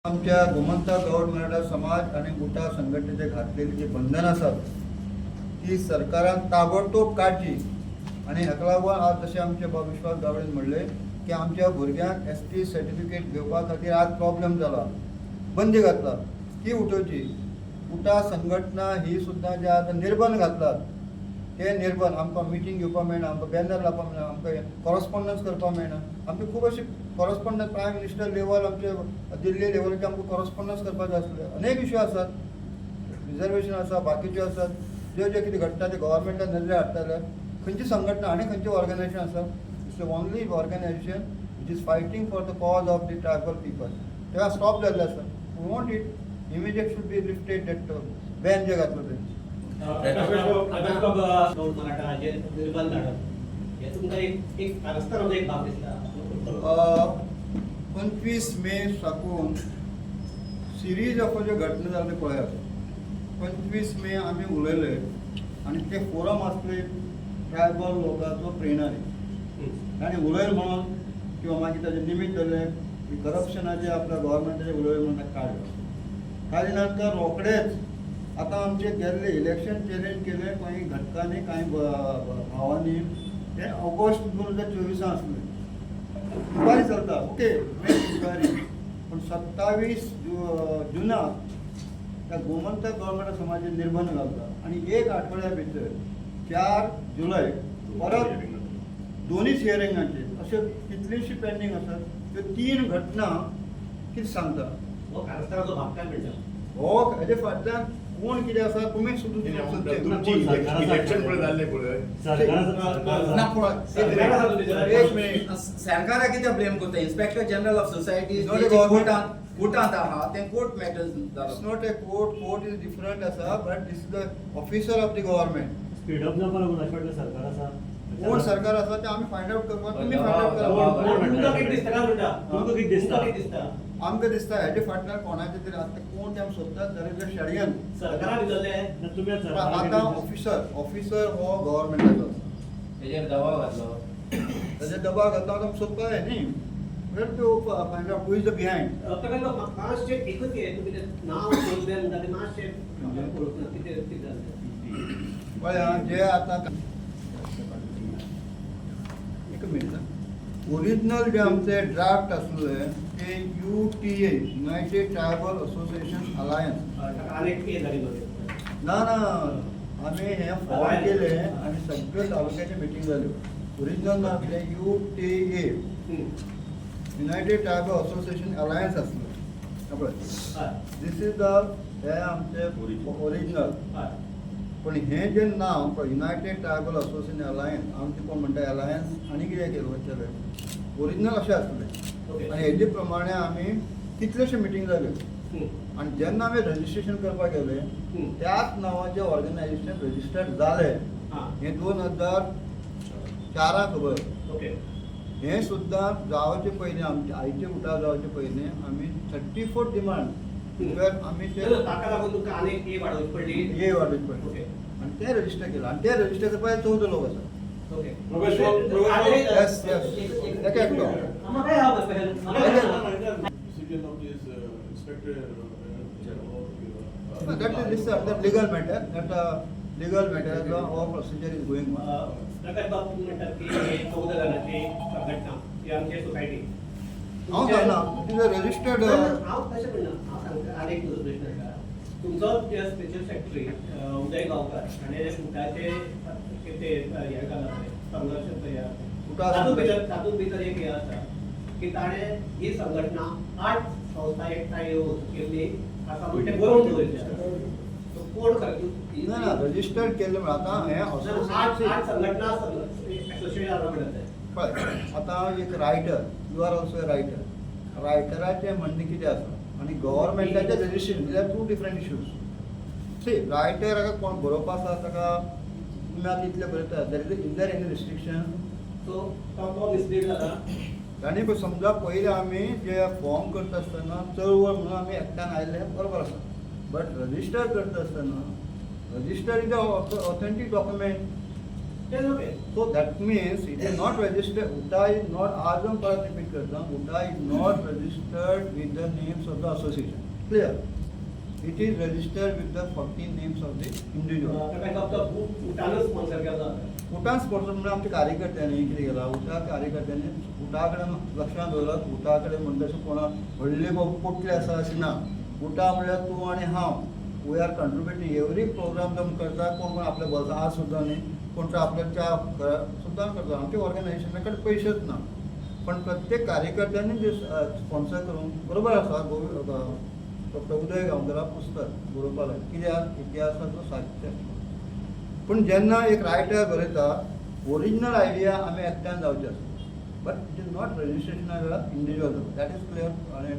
आमच्या गोमंतक गौड मराठा समाज आणि उटा संघटनेचे घातलेली जी बंधन आसात ती सरकारान ताबडतोब काडची. आनी हाका लागून आज जशें आमचे बाब विश्वास गावडेन म्हणलें की आमच्या भुरग्यांक एसटी सर्टिफिकेट घेवपा खातीर आज प्रॉब्लम जाला, बंदी घातला, ती उठोवची. उटा संघटना ही सुद्दां जे आतां निर्बंध घातलात ते निर्बंध आमकां मिटींग घेवपाक मेळना, आमकां बॅनर लावपाक मेळना, आमकां कॉरस्पॉन्डन्स करपाक मेळना. आमचे खूब अशे कॉरस्पॉन्डन्स प्रायम मिनिस्टर लेवल, आमचे दिल्ली लेवलाचे आमकां कॉरस्पॉन्डन्स करपाक जाय आसले. अनेक इश्यू आसात, रिजर्वेशन आसा, बाकीच्यो आसात, ज्यो ज्यो कितें घडटा ते गव्हर्मेंटान नदरे हाडटले. खंयची संघटना आनी खंयचे ऑर्गनायझेशन आसा, it's the only organization which is fighting for the cause of the tribal people. तेव्हा स्टॉप जाल्लें आसा. We want it immediate should be lifted, that ban जे घातलं तें. गौड मराठा हाजेर निर्बंध हाडप हे तुमकां एक एक कारस्थानाचो एक भाग दिसता? 25 मे साकून सिरीज ऑफ ज्यो घटना जाल्यो पळयात. 25 मे आमी उलयले आनी ते फोरम आसले ट्रायबल लोकांचो प्रेरणारी. ताणें उलयलें म्हणून किंवा मागीर ताजें निमित्त धरलें की करप्शनाचें आपल्या गव्हर्मेंटाचें उलयलें म्हणून ताका काडलो. काडले नंतर रोखडेच आतां आमचे गेल्ले इलेक्शन चॅलेंज केलें कांय घटकांनी, कांय भावांनी. ते ऑगस्ट 2024 आसलें. इन्क्वायरी चलता, ओके, मेक इन्क्वायरी. पूण 27 जुनाक त्या गोमंतक गव्हर्मेंट समाजाचेर निर्बंध घालता आनी एक आठवड्या भितर 4 जुलय परत दोनूय हियरिंगाचे अश्यो कितलीशीं पेंडींग आसात. त्यो तीन घटना कितें सांगता? हो कारस्थानाचो भाग काय म्हणटा? हो, हेजे फाटल्यान कोण कितें आसा तुमी सुद्दां. तुमची इलेक्शन पळय जाल्लें पळय. ना, पळय, एक मिनिट. सरकाराक कित्याक ब्लेम करता? Inspector general of society Not a government. कोर्टात कोर्टात आहा तें कोर्ट मॅटर्स It's जालो. not a court, court is different आसा, but this is the officer of the government. Speed up जावपा लागून अशें वाटलें सरकार आसा. कोण सरकार आसा ते आमी फायंड आउट करपाक, तुमी फायंड आउट दबाव, करा. कोण? तुमकां कितें दिसता काय म्हणटा? तुमकां कितें दिसता? तुमकां कितें दिसता? आमकां दिसता हेजे फाटल्यान कोणाचे तरी आतां कोण ते आमी सोदतात, there is a षडयंत्र. सरकारा भितरलें. ना, तुमी पण आतां ऑफिसर ऑफिसर हो गव्हर्मेंटाचो आसा. तेजेर दबाव घातलो. ताजेर दबाव घातला, आतां आमी सोदपाक जाय न्ही. We have to find out who is the behind. Prakash बाब, मातशें एकच हें तुमी तें नांव पळोवंक जाय म्हणटा तें मातशें पळोवंक ना कितें कितें जालें? पळय आं, जे आतां एक मिनिट, ओरिजिनल जे आमचे ड्राफ्ट आसले ते UTA, United Tribal Association Alliance. ताका आनी एक ए जाली मगेर. ना ना, आमी हें फॉर्म केलें आनी सगळे तालुक्याचे मिटींग जाल्यो. ओरिजिनल नांव कितें? UTA, United Tribal Association Alliance आसलें पळय. हय. This is the हे आमचे ओरिजिनल. पण हें जें नांव पळय, युनायटेड ट्रायबल असोसिएशन अलायन्स, आमचें कोण म्हणटा अलायन्स आनी कितें केलें, ओरिजिनल अशें आसलें. आनी हेजे प्रमाणे आमी कितलेशे मिटींग जाल्यो आनी जेन्ना आमी रजिस्ट्रेशन करपाक गेले, त्याच नांवाचें ऑर्गनायझेशन रजिस्टर्ड जालें. हें 2004 खबर. हें सुद्दां जावचे पयलीं, आमचे आयचे उठाव जावचे पयलीं आमी 34 डिमांड म्हळ्यार आमी ते ताका लागून तुमकां आनी एक ए वाडोवची पडली. ए वाडोवची पडली. आनी तें रजिस्टर केलां आनी तें रजिस्टर करपाक 14 लोक आसा. प्रकाश बाब, प्रकाश बाब. Yes. एक एकटो. म्हाका ह्या question. Decision of this inspector No, that is this, that legal matter, that legal matter, the our procedure is going on. Prakash बाब, तुम्ही म्हणटात की हे 14 जाणांची संघटना ही आमची सोसायटी. हांव सांगना, it is a registered. हांव तशें म्हणना, हांव सांगता आनी एक तुजो प्रश्न आसा. तुमचो जे स्पेशल सेक्रेटरी उदय गांवकार हाणें उटाचे ते हें घाला पळय, संघर्श तयार उटा. तातूंत भितर एक हें आसा की ताणें ही संघटना आठ संस्था एकठांय येवन केल्ली आसा म्हण तें बरोवन दवरिल्लें आसा. सो कोण खरें? ना ना, रजिस्टर्ड केल्लें म्हळ्यार आतां हें आठ असोसिएशन. आठ संघटना एसोसिएट जाला म्हणटा ते. पळय, आतां एक writer, you are also a writer. रायटराचें म्हणणें कितें आसा आनी गव्हर्मेंटाचें registration, they are two different issues. See, writer कोण बरोवपा आसा ताका तुमी आतां इतलें बरयता, there is there any restriction? So तो तो मिसलीड जाला. तांणी पळय, समजा पयलीं आमी जे फॉर्म करता आसतना चळवळ म्हणून आमी एकट्यान आयले, बरोबर आसा. बट रजिस्टर करता आसतना, register is a authentic document. तें okay. So that means it is not registered. UTA is not, आजून परत रिपीट करता, UTA is not registered with the names of the association. Clear? It is registered with the 14 names of the individual. ताका फक्त उटानूच sponsor केल्लो आसा. उटान sponsor म्हणल्यार आमच्या कार्यकर्त्यांनी कितें केलां, उटा कार्यकर्त्यांनी उटा कडेन लक्षां दवरात, उटा कडेन म्हणटा अशें कोणा व्हडले बाबू पोटले आसा अशें ना. उटा म्हणल्यार तूं आनी हांव, we are contributing every program जो आमी करता. कोण कोण आपल्या बस आज सुद्दां न्ही, कोण तर आपल्या च्या सुद्दां करता. आमच्या ऑर्गनायझेशना कडेन पयशेच ना, पण प्रत्येक कार्यकर्त्यांनी जे स्पॉन्सर करून बरोबर आसा. डॉक्टर उदय गांवकरा पुस्तक बरोवपाक लागले कित्याक इतिहासाचो साहित्य. पूण जेन्ना एक रायटर बरयता, ओरिजिनल आयडिया आमी एकट्यान जावची आसता, बट it is not रजिस्ट्रेशना वेळार इंडिविज्युअल जाता. That is clear. आनी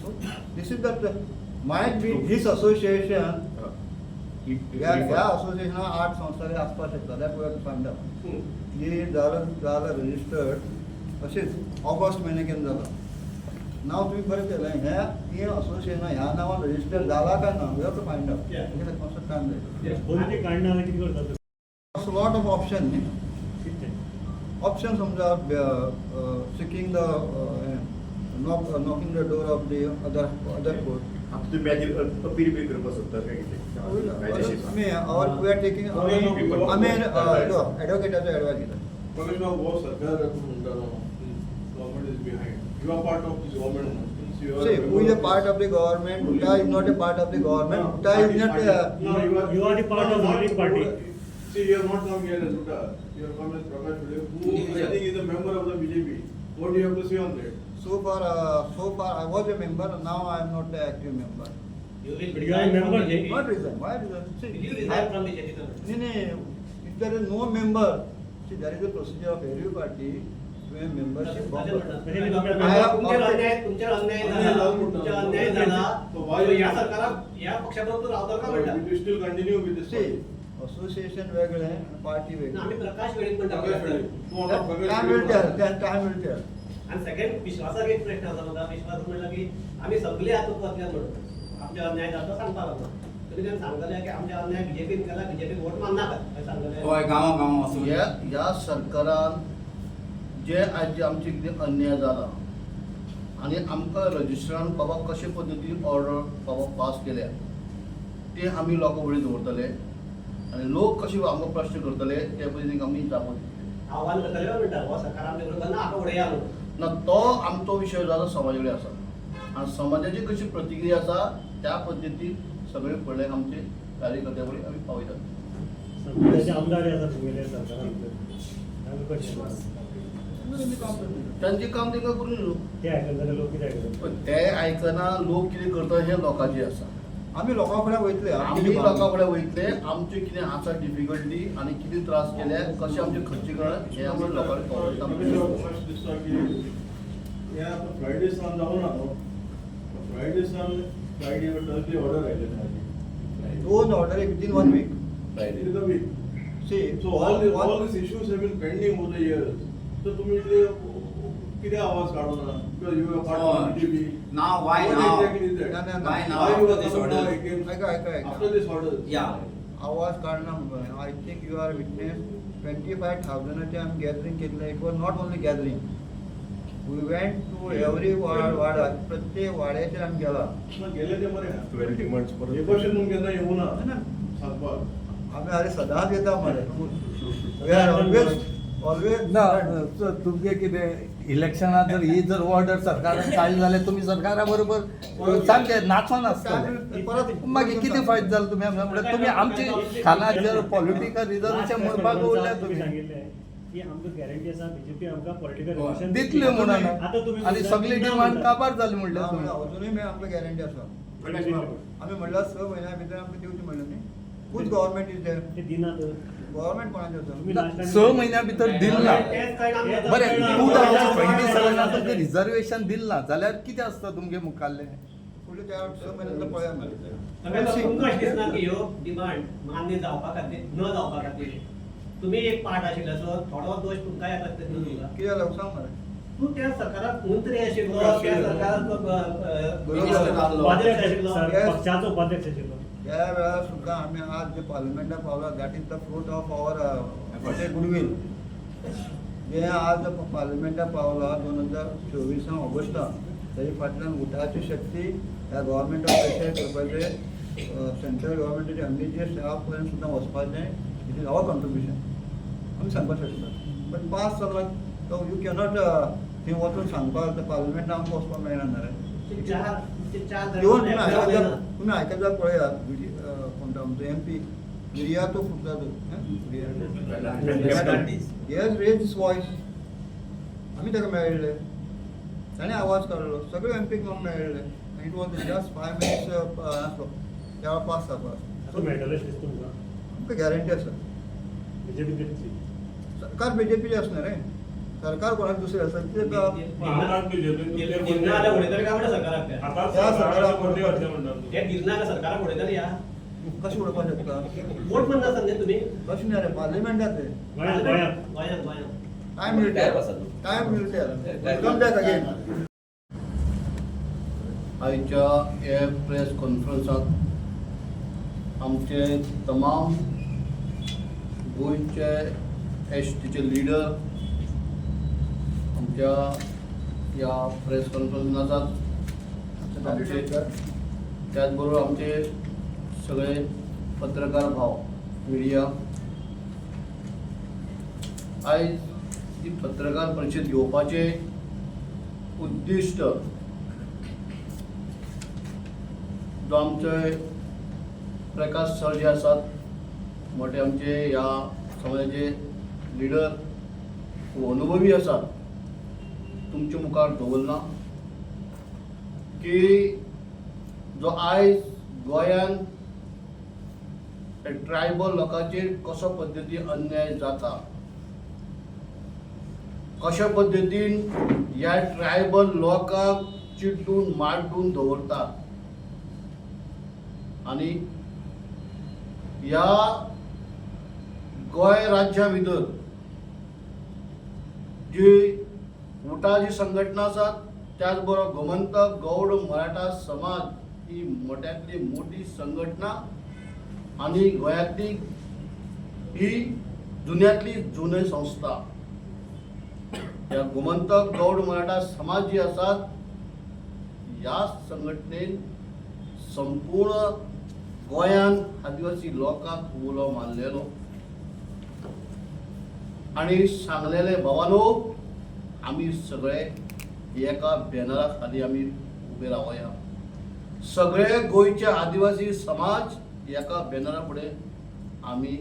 so this is the might be this association. ह्या असोसिएशना आठ संस्था आसपाक शकता. That we have to find out. ही जालं जालं रजिस्टर्ड अशेंच ऑगस्ट म्हयन्या केन्ना जालां. नाव तुमी बरें केलें. हें ही असोसिएशन ह्या नांवान रजिस्टर जाला काय ना, we have to find out. मातसो टायम जाय. बंदी ती काडना जाल्यार कितें करता तुमी? लॉट ऑफ ऑप्शन न्ही. कितें? ऑप्शन समजा seeking the knocking the door of the other court. आता तुम्ही मागीर अपील बी करपाक सोदता काय कितें कायदेशीर? आमी our we are taking, आमी एडवोकेटाचो एडवायस घेता. प्रकाश बाबू, हो सरकार म्हणटा, government is behind. You are part of this government. See, who is a part of the government? UTA is not a part of the government. UTA is not. No, you are, You are the part of the ruling party. See, you have not come here as UTA. You have come as Prakash Vade, who I Individual. think is a member of the BJP. What do you have to say on that? So far, I was a member. Now I am not an active member. You will But you are a resign from member, BJP. Not reason. Why reason? See, Will you resign from BJP? No, no. If there is no member, see, there is a procedure of every party to a membership. तुमचेर अन्याय, तुमचेर अन्याय झाला, तुमचेर अन्याय झाला, ह्या सरकाराक ह्या पक्षा बरोबर रावता काय म्हणटा? Will you still continue with this See, party? Association वेगळें आनी पार्टी आमी वेगळी. प्रकाश वेळीप म्हणटा. प्रकाश वेळीप. तूं म्हणटा Prakash time Velip. will tell. Time will tell. आणि सेकंड विश्वासाक एक प्रश्न आसा म्हाका. विश्वास म्हणला की आमी सगळे आतां वतले म्हणून आमच्या अन्याय जाता सांगपाक लागलो. तुमी तेन्ना सांगतले की आमच्या अन्याय बीजेपीन केला, बीजेपीक वोट मारनाका अशें सांगतले? हय, गांवां गांवां वचून. ह्या ह्या सरकारान जे आयज आमचे कितें अन्याय जाला आनी आमकां रजिस्टरान बाबा कशे पद्दतीन ऑर्डर बाबा पास केल्या ते आमी लोकां फुडें दवरतले आनी लोक कशे आमकां प्रश्न करतले ते पद्दतीन आमी जापो दितले. आव्हान करतले काय म्हणटा हो सरकार आमचे बरोबर ना, आतां उडया म्हणून? ना, तो आमचो विशय जालो समाजा कडेन आसा आनी समाजाची कशी प्रतिक्रिया आसा त्या पद्दतीन सगळे फुडले आमचे कार्यकर्त्या कडेन आमी पावयतात. सध्याचे आमदार आसा तुमगेले सरकारान भितर, तांकां कशें? तांचें काम तांकां करून दिवं. ते आयकना जाल्यार लोक कितें आयकतले? पण ते आयकना, लोक कितें करता हें लोकांचें आसा. आमी लोकां फुडें वयतले. आमी लोकां कडेन वयतले, आमचे कितें आसा डिफिकल्टी आनी कितें त्रास केले, कशें आमचे खर्चीकरण हें आमी लोकांक प्रकाश पावयता. बाबू, मातशें दिसता की हें आतां फ्रायडे सान जावना न्हू. फ्रायडे सान, फ्रायडे वा थर्सडे ऑर्डर आयले म्हाजी. दोन order within one week. In the week. See, So all these issues have been pending over the years. So तुम्ही इतले कितें आवाज काडूना? Because you are part of BJP. Now, why What now? exactly is that? ना, ना, ना. Why now? Why you After are this coming order? now again? ऐका, ऐका, ऐका. After this orders. Yeah. आवाज काडना म्हणून I think you are witness, 25,000 आमी गॅदरींग केल्लें. It was not only gathering, we went to every वाडा, प्रत्येक वाड्याचेर आमी गेला. ना, गेले ते बरे आहा. 12 डिमांड्स परत. हे भशेन तुमी केन्ना येवना ना, ना. सांगपाक. आमी अरे सदांच येता मरे. We are always always. ना, तुमगे कितें इलेक्शनात जर ही जर ऑर्डर सरकारान काडली जाल्यार तुमी सरकारा बरोबर सामके नाचोन आसतले. परत मागीर कितें फायदो जालो तुमी आमकां? म्हणल्यार तुमी आमची खाला जर पॉलिटिकल रिजर्वेशन म्हणपाक उरल्या तुमी तुमी सांगिल्लें की आमकां गॅरंटी आसा, बीजेपी आमकां पॉलिटिकल हय. रिजर्वेशन दितले म्हणून आतां तुमी आनी सगळी डिमांड काबार जाली म्हणल्यार तुमी. अजुनूय मेळ आमकां गॅरंटी आसा. प्रकाश बाबू. आमी म्हणल्यार 6 म्हयन्या भितर आमकां दिवची म्हणलें न्ही. Whose government is there? ते दिनात. गव्हर्मेंट कोणाचें आसा? तुमी last time- 6 म्हयन्या भितर दिल ना. तेच कळना आमकां. बरें, 2027 तुमकां रिजर्वेशन दिल ना जाल्यार कितें आसता तुमगे मुखाल्लें? फुडले त्या 6 म्हयन्यांत पळया मागीर. तुमकां अशें दिसना की ह्यो डिमांड मान्य जावपा खातीर न जावपा खातीर तुमी एक पार्ट आशिल्ल्याचो थोडो दोश तुमकां येता तितलो दिसता? कितें जालें सांग मरे. तूं त्या सरकाराक मंत्री आशिल्लो, त्या सरकाराचो मिनिस्टर आसलो. उपाध्यक्ष आशिल्लो. Sir, Yes. पक्षाचो उपाध्यक्ष आशिल्लो. त्या वेळार सुद्दां आमी आज जे पार्लमेंटात पावला, that is the fruit of our What a goodwill जें आज पार्लमेंटाक पावला 2024 ऑगस्टाक, तेजे फाटल्यान उटाची शक्ती ह्या गव्हर्मेंटाक प्रेशर करपाचें, सेंट्रल गव्हर्मेंटाचे एमबीजीएस ह्या पर्यंत सुद्दां वचपाचें, it is our contribution आमी सांगपाक शकता. बट पास जालो तो you cannot थंय वचून सांगपाक पार्लमेंटाक आमकां वचपाक मेळना न्हय रे. ते चार ते चार इवन तुमी आयकत जाल्यार, तुमी आयकत जाल्यार पळयात, कोण तो आमचो एमपी विरियातो फुटला तो. He has raised his voice. आमी ताका मेळिल्ले, ताणें आवाज काडलो, सगळे एमपीक मेळिल्ले. It was just 5 minutes आसलो त्या वेळार पास जावपाक. आतां मेळटलें दिसता तुमकां? आमकां गॅरंटी आसा. बीजेपी दितली? सरकार बीजेपीचें आसना रे, सरकार कोणाक दुसरें आसा कितें? दिना जाल्यार उडयतले काय म्हणटा सरकाराक ते? त्या सरकाराक हे दिना जाल्यार सरकाराक उडयतले या. कशें उडोवपाक शकता? वोट म्हणना आसत न्ही तुमी? कशें न्ही रे, पार्लिमेंटात रे. गोंयांत गोंयांत. गोंयांत गोंयांत. Time will tell, time will tell, come back again. आयच्या हे प्रेस कॉन्फरन्साक आमचे तमाम गोंयचे एसटीचे लिडर आमच्या ह्या प्रेस कॉन्फरन्सान आसात. आमचे त्याच बरोबर आमचे सगळे पत्रकार भाव, मिडिया. आयज ही पत्रकार परिशद घेवपाचें उद्दिश्ट जो आमचे प्रकाश सर जे आसात, मोठे आमचे ह्या समाजाचे लिडर, खूब अनुभवी आसात, तुमचे मुखार दवरला की जो आयज गोंयान ट्रायबल लोकांचेर कसो पद्दतीन अन्याय जाता, कशा पद्दतीन ह्या ट्रायबल लोकांक चिड्डून माड्डून दवरतात आनी ह्या गोंय राज्या भितर जी उटा जी संघटना आसात, त्याच बरोबर गोमंतक गौड मराठा समाज ही मोठ्यांतली मोठी संघटना आनी गोंयांतली ही जुन्यांतली जुनी संस्था. ह्या गोमंतक गौड मराठा समाज जी आसात, ह्या संघटनेन संपूर्ण गोंयान आदिवासी लोकांक उलो मारलेलो आनी सांगलेले, भावानो, आमी सगळे एका बॅनरा खाली आमी उबे रावया, सगळे गोंयचे आदिवासी समाज एका बॅनरा फुडें आमी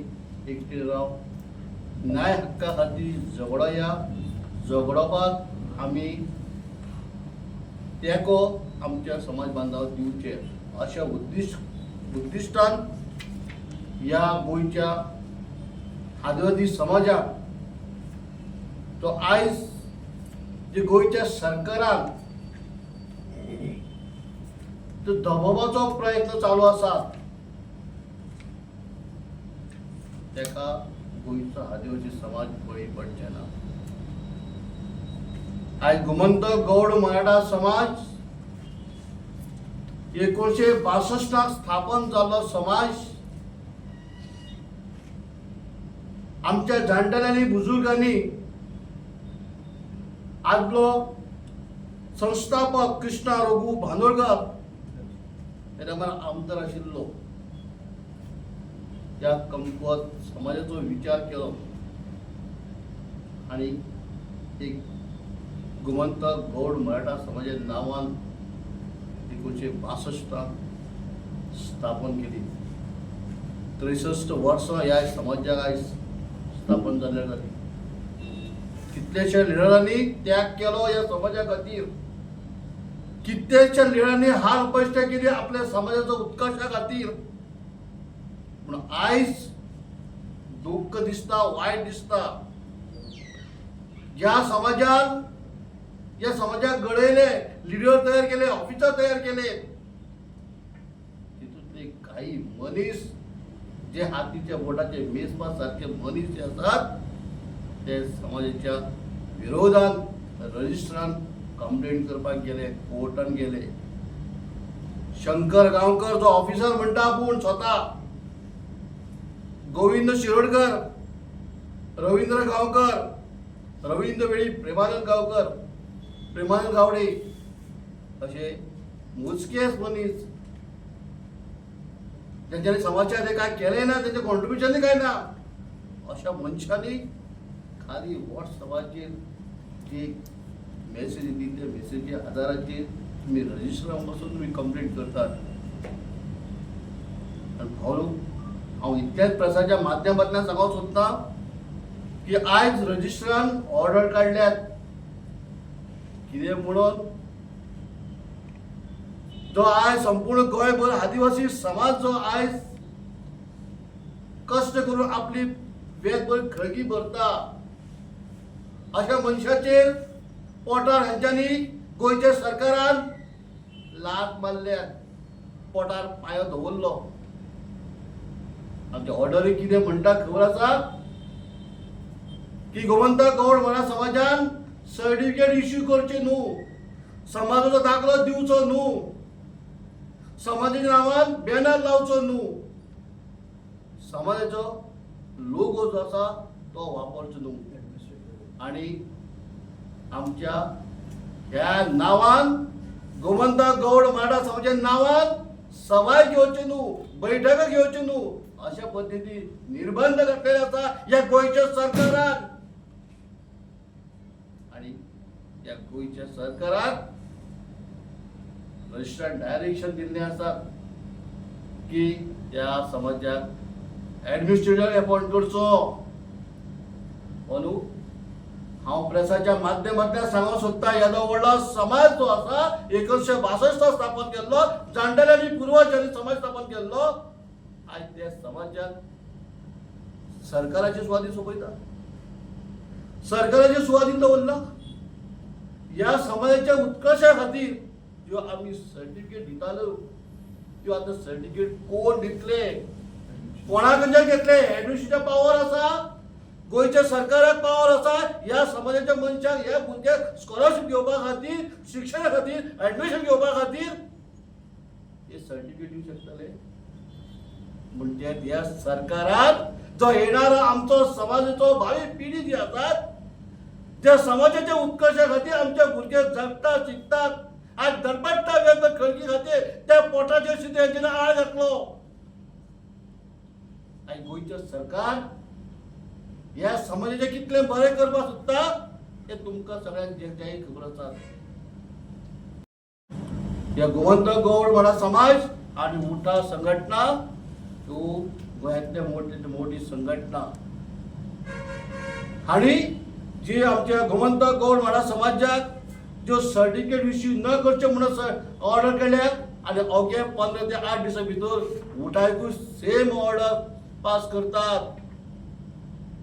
एकठांय राव, न्याय हक्का खातीर झगडोया, झगडोपाक आमी तेंको आमच्या समाज बांधवाक दिवचे, अशा उद्दिश्टान ह्या गोंयच्या आदिवासी समाजाक तो आयज जे गोंयच्या सरकारान तो दबावाचो प्रयत्न चालू आसा, ताका गोंयचो आदिवासी समाज बळी पडचे ना. आयज गोमंतक गौड मराठा समाज 1962 स्थापन जाल्लो समाज. आमच्या जाणटेल्यांनी, बुजुर्गांनी, आदलो संस्थापक कृष्णा रघु भानोडकर हे तेन्ना आमदार आशिल्लो, त्या कमकुवत समाजाचो विचार केलो आनी एक गोमंतक गौड मराठा समाजा नांवान 1962 स्थापन केली. 63 वर्सां ह्या समाजाक आयज स्थापन जाल्ल्या जाली. कितल्याश्या लिडरांनी त्याग केलो ह्या समाजा खातीर, कितल्याश्या लिडरांनी हाल कश्ट केली आपल्या समाजाचो उत्कर्शा खातीर. पूण आयज दुख्ख दिसता, वायट दिसता, ज्या समाजान या समाजाक घडयले, लिडर तयार केले, ऑफिसर तयार केले, तितूंतले काही मनीस जे हातीच्या बोटाचे मेजपा सारखे मनीस जे आसात, ते समाजाच्या विरोधान रजिस्ट्रान कंप्लेंट करपाक गेले, कोर्टान गेले. शंकर गांवकर जो ऑफिसर म्हणटा आपूण स्वता, गोविंद शिरोडकर. रवींद्र गांवकर, रवींद्र वेळीप, प्रेमानंद गांवकर, प्रेमानंद गावडे अशे मोजकेच मनीस तेंच्यांनी समाजाचें कांय केलें ना, तेंचें कॉन्ट्रिब्युशनूय कांय ना, अशा मनशांनी खाली व्हॉट्सअपाचेर जी मॅसेज दिली त्या मॅसेजी आदाराचेर तुमी रजिस्टरान बसून तुमी कंप्लेंट करतात. आनी भाऊ, हांव इतल्याच प्रेसाच्या माध्यमांतल्यान सांगूंक सोदतां की आयज रजिस्ट्रान ऑर्डर काडल्यात कितें म्हणून जो आयज संपूर्ण गोंयभर आदिवासी समाज जो आयज कश्ट करून आपली वेगभर खळगी भरता, अशा मनशाचेर पोटार हेंच्यांनी गोंयच्या सरकारान लात मारल्या, पोटार पांयो दवरलो. आमचे ऑर्डरी कितें म्हणटा खबर आसा की गोमंतक गौड म्हणा समाजान सर्टिफिकेट इश्यू करचे न्हू, समाजाचो दाखलो दिवचो न्हू, समाजाच्या नांवान बॅनर लावचो न्हू, समाजाचो लोगो जो आसा तो वापरचो न्हू. आनी आमच्या ह्या नांवान गोमंतक गौड मराठा समाजाच्या नांवान सभाय घेवचे न्हू, बैठका घेवच्यो न्हू, अशा पद्दतीन निर्बंध घातलेले आसा ह्या गोंयच्या सरकारान. आनी ह्या गोंयच्या सरकारान रजिस्ट्रान डायरेक्शन दिल्लें आसा की ह्या समाजाक एडमिनिस्ट्रेटर अपॉयंट करचो. अंदू हांव प्रेसाच्या माध्यमांतल्यान सांगूंक सोदता, येदो व्हडलो समाज जो आसा 1962 स्थापन केल्लो, जाणटेल्यांनी पुर्वजांनी समाज स्थापन केल्लो, आयज त्या समाजान सरकाराची सुवादीन सोंपयता, सरकाराच्या सुवादीन दवरला. ह्या समाजाच्या उत्कर्शा खातीर ज्यो आमी सर्टिफिकेट दिताल्यो त्यो आतां सर्टिफिकेट कोण दितले, कोणा कडच्यान घेतले? एडमिनिस्ट्रेशन पावर आसा, गोंयच्या सरकाराक पावर आसा ह्या समाजाच्या मनशांक, ह्या भुरग्यांक स्कॉलरशीप घेवपा खातीर, शिक्षणा खातीर, एडमिशन घेवपा खातीर हे सर्टिफिकेट दिवंक शकतले. म्हणजे ह्या सरकारान जो येणारो आमचो समाजाचो भावी पिढी जी आसात त्या समाजाच्या उत्कर्शा खातीर आमचे भुरगे जगतात, शिकतात, आज धडपडटा वेगवेगळ्या खळगी खातीर, त्या पोटाचेर सुद्दां हेंच्यांनी आळ घातलो. आनी गोंयचें सरकार ह्या समाजाचें कितलें बरें करपाक सोदता हें तुमकां सगळ्यांक जाहीर खबर आसा. ह्या गोमंतक गौड म्हणा समाज आनी उठा संघटना ह्यो गोंयांतले मोठी मोठी संघटना आनी जी आमच्या गोमंतक गौड म्हणा समाजाक ज्यो सर्टिफिकेट इश्यू न करच्यो म्हणून ऑर्डर केल्या आनी अवघे 15 ते 8 दिसां भितर उठायकूय सेम ऑर्डर पास करतात.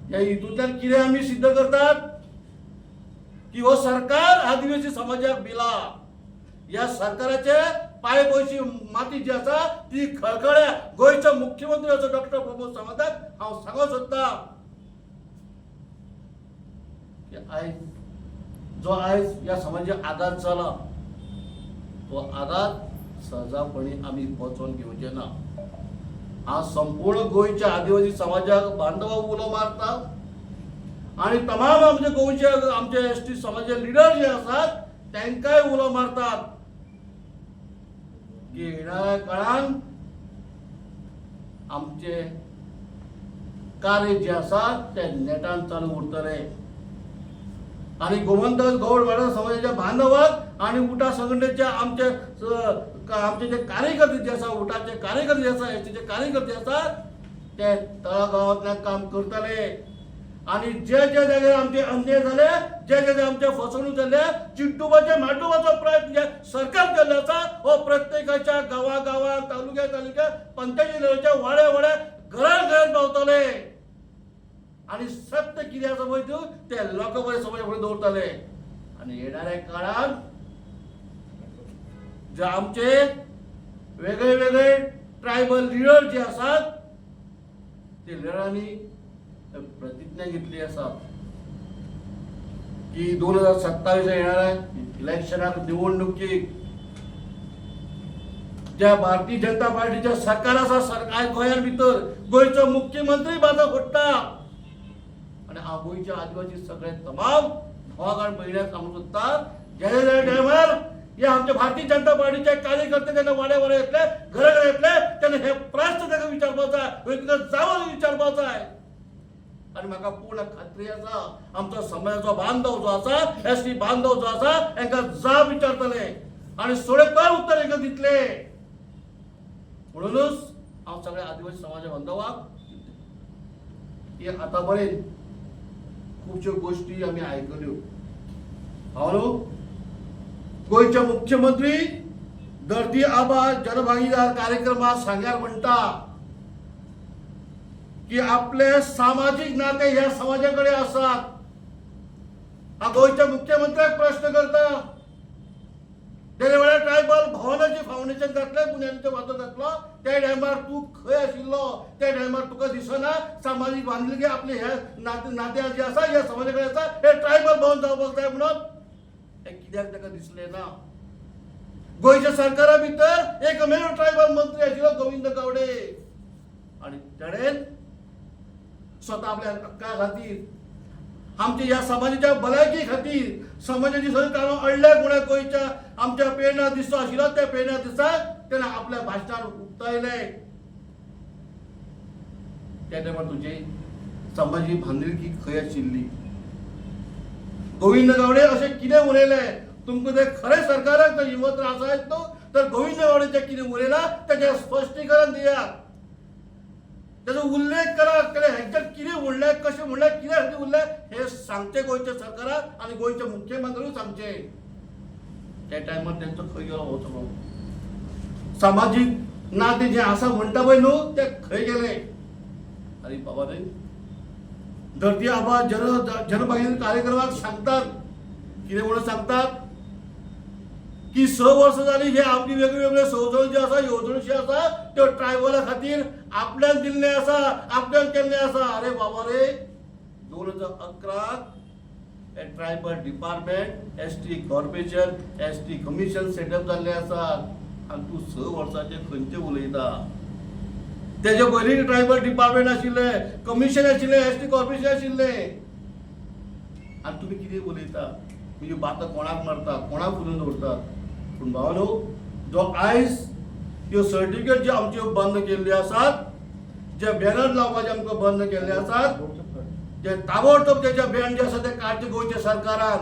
ह्या हितूंतल्यान कितें आमी सिद्ध करतात की हो सरकार आदिवासी समाजाक दिला. ह्या सरकाराचे पांय पयशी माती जी आसा ती खळखळ्या. गोंयचो मुख्यमंत्री असो डॉक्टर प्रमोद सावंताक हांव सांगूंक सोदतां की आयज जो आयज ह्या समाजाक आघात जाला तो आघात सहजापणी आमी पचोवन घेवचे ना. हांव संपूर्ण गोंयच्या आदिवासी समाजाक बांधवाक उलो मारता आनी तमाम आमचे गोंयचे आमचे एसटी समाजाचे लिडर जे आसात तांकांय उलो मारतात की येणाऱ्या काळान आमचे कार्य जे आसा ते नेटान चालू उरतले आनी गोमंतक गौड मराठा समाजाच्या बांधवाक आनी उटा संघटनेच्या आमचे आमचे जे कार्यकर्ते जे आसा, उटाचे कार्यकर्ते जे आसा, एसटीचे कार्यकर्ते आसा, ते तळागाळांतल्यान काम करतले आनी जे जे जाग्यार आमचे अन्याय जाले, जे जे आमचे फसवणूक जाले, चिड्डुपाचे माड्डुपाचो प्रयत्न जे सरकार केल्लो आसा हो प्रत्येकाच्या गांवा गांवात, तालुक्या तालुक्यात, पंचायती लेवलच्या वाड्या वाड्या, घरान घरान पावतले आनी सत्य कितें आसा पळय तूं ते लोकां बरें समाजा फुडें दवरतले. आनी येणाऱ्या काळान जे आमचे वेगळे वेगळे ट्रायबल लिडर जे आसात ते लिडरांनी प्रतिज्ञा घेतली आसा की 2027 येणाऱ्या इलेक्शनाक, निवडणुकीक ज्या भारतीय जनता पार्टीच्या सरकार आसा, सरकार गोंयान भितर गोंयचो मुख्यमंत्री बाजा फोडटा. आनी हांव गोंयच्या आदिवासी सगळे तमाम भावाक आनी भयण्यांक सांगूंक सोदता, गेले जाल्यार टायमार हे आमच्या भारतीय जनता पार्टीचे कार्यकर्ते जेन्ना वाड्या वाड्या येतले, घरा घरा येतले, तेन्ना हे प्रश्न ताका विचारपाक जाय, तुका जावं विचारपाक जाय. आनी म्हाका पूर्ण खात्री आसा, आमचो समाजाचो बांधव जो आसा, एस टी बांधव जो आसा, हांकां जाप विचारतले आनी सोडेकार उत्तर हांकां दितले. म्हणूनच हांव सगळ्या आदिवासी समाजा बांधवाक की आतां पर्यंत खुबश्यो गोश्टी आमी आयकल्यो. हांव न्हू गोंयचे मुख्यमंत्री धरती आबा जनभागीदार कार्यक्रमात सांग्यार म्हणटा की आपले सामाजीक नाते ह्या समाजा कडेन आसात. हांव गोंयच्या मुख्यमंत्र्याक प्रश्न करता, तेन्ना वेळार ट्रायबल भवनाचें फावंडेशन घातलें, बुन्यादीचो फातर घातलो, त्या टायमार तूं खंय आशिल्लो? त्या टायमार तुका दिसना सामाजीक बांदिलकी आपले हे नाते नाते जे आसा ह्या समाजा कडेन आसा, हे ट्रायबल भवन जावपाक जाय म्हणून हें कित्याक ताका दिसलें ना? गोंयच्या सरकारा भितर एकमेव ट्रायबल मंत्री आशिल्लो गोविंद गावडे, आनी ताणें स्वता आपल्या हक्का खातीर, आमच्या ह्या समाजाच्या भलायकी खातीर, समाजाची सगळीं कामां अडल्या गुण्या गोंयच्या आमच्या प्रेरणा दिसतो आशिल्लो, त्या प्रेरणा दिसाक तेणें आपल्या भाशणान उक्तायलें. त्या टायमार तुजी समाजी बांदिलकी खंय आशिल्ली? गोविंद गावडे अशें कितें उलयलें तुमकां? ते खरें सरकाराक जर हिंमत आसा न्हू, तर गोविंद गावडे जें कितें उलयलां तेजें स्पश्टीकरण दियात, त्याचो उल्लेख करा. तेणें हेंच्यात कितें म्हणलें, कशें म्हणलें, कित्या खातीर उरलें हें सांगचें गोंयच्या सरकाराक आनी गोंयच्या मुख्यमंत्र्याकूय सांगचें. त्या टायमार तेंचो खंय गेलो हो सगळो सामाजीक नातें जें आसा म्हणटा पळय न्हू, तें खंय गेलें? आरे बाबा रे, धरती आबा जनभागीदारी कार्यक्रमाक सांगतात, कितें म्हणून सांगतात की 6 वर्सां जाली हे आमची वेगळे वेगळे येवजण्यो ज्यो आसा, येवजण्यो ज्यो आसा त्यो ट्रायबला खातीर आपल्यान दिल्ले आसा, आपल्यान केल्ले आसा. अरे बाबा रे, 2011 हे tribal department, ST corporation, ST commission setup जाल्ले आसा आनी तूं 6 वर्सांचे खंयचे उलयता? तेजे पयलीं ट्रायबल डिपार्टमेंट आशिल्लें, कमिशन आशिल्लें, एस टी कॉर्पोरेशन आशिल्लें, आनी तुमी कितें उलयता? म्हणजे बातां कोणाक मारता, कोणाक फुलोवन दवरतात? पूण भावानो, जो आयज ह्यो सर्टिफिकेट ज्यो आमच्यो बंद केल्ल्यो आसात, जे बॅनर लावपाचे आमकां बंद केल्ले आसात, जे ताबडतोब तेजे बॅन जे आसा ते काडचे गोंयच्या सरकारान.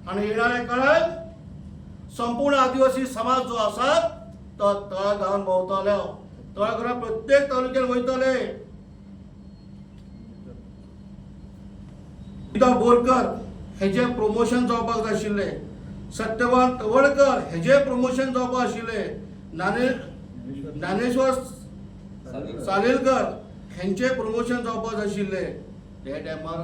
आनी येणाऱ्या काळात संपूर्ण आदिवासी समाज जो आसा तो तळागाळान भोंवतलो, तळागाळान प्रत्येक तालुक्यात वयतले. गीता बोरकर हेजे प्रमोशन जावपाक जाय आशिल्लें, सत्यवान तवडकर हेजे प्रमोशन जावपाक आशिल्लें, ज्ञानेश्वर सालेलकर हेंचे प्रमोशन जावपाक जाय आशिल्लें. त्या टायमार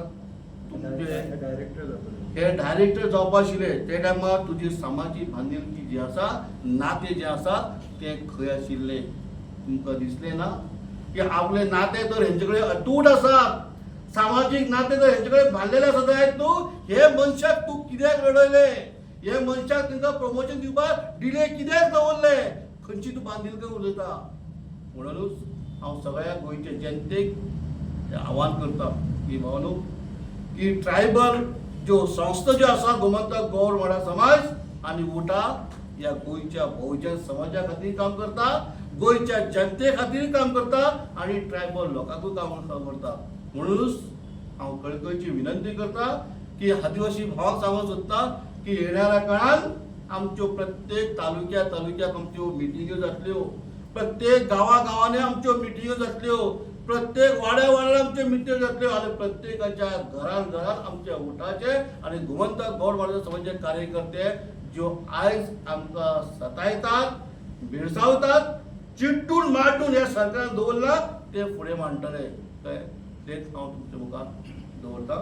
तुमचे डायरेक्टर जातले. हे डायरेक्टर जावपा आशिल्ले. ते टायमार तुजी समाजीक बांदिलकी जी आसा, नातें जें आसा तें खंय आशिल्लें? तुमकां दिसलें ना की आपले नातें तर हेंचे कडेन अतूट आसात, सामाजीक नातें तर हेंचे कडेन बांदलेलें आसा जायत न्हू? हे मनशाक तूं कित्याक रडयलें? हे मनशाक तांकां प्रमोशन दिवपाक डिले कित्याक दवरले? खंयची तूं बांदिलकी उलयता? म्हणूनच हांव सगळ्या गोंयच्या जनतेक आव्हान करता की भावानो, की ट्रायबल ज्यो संस्था ज्यो आसा, गोमंतक गौड मराठा समाज आनी उटा, ह्या गोंयच्या बहुजन समाजा खातीर काम करता, गोंयच्या जनते खातीर काम करता आनी ट्रायबल लोकांकूय काम करता. म्हणूनच हांव कळकळची विनंती करता की आदिवासी भावांक सांगूंक सोदता की येणाऱ्या काळान आमच्यो प्रत्येक तालुक्या तालुक्याक आमच्यो मिटिंग्यो जातल्यो, प्रत्येक गांवा गांवांनी आमच्यो मिटिंग्यो जातल्यो, प्रत्येक वाड्या वाड्यार आमच्यो मिटिंग्यो जातल्यो आनी प्रत्येकाच्या घरान घरान आमच्या उटाचे आनी गोमंतक गौड मराठा समाजाचे कार्यकर्ते ज्यो आयज आमकां सतायतात, भेडसावतात, चिड्डून माड्डून ह्या सरकारान दवरला, ते फुडें मांडटले. कळ्ळें? तेच हांव तुमच्या मुखार दवरता.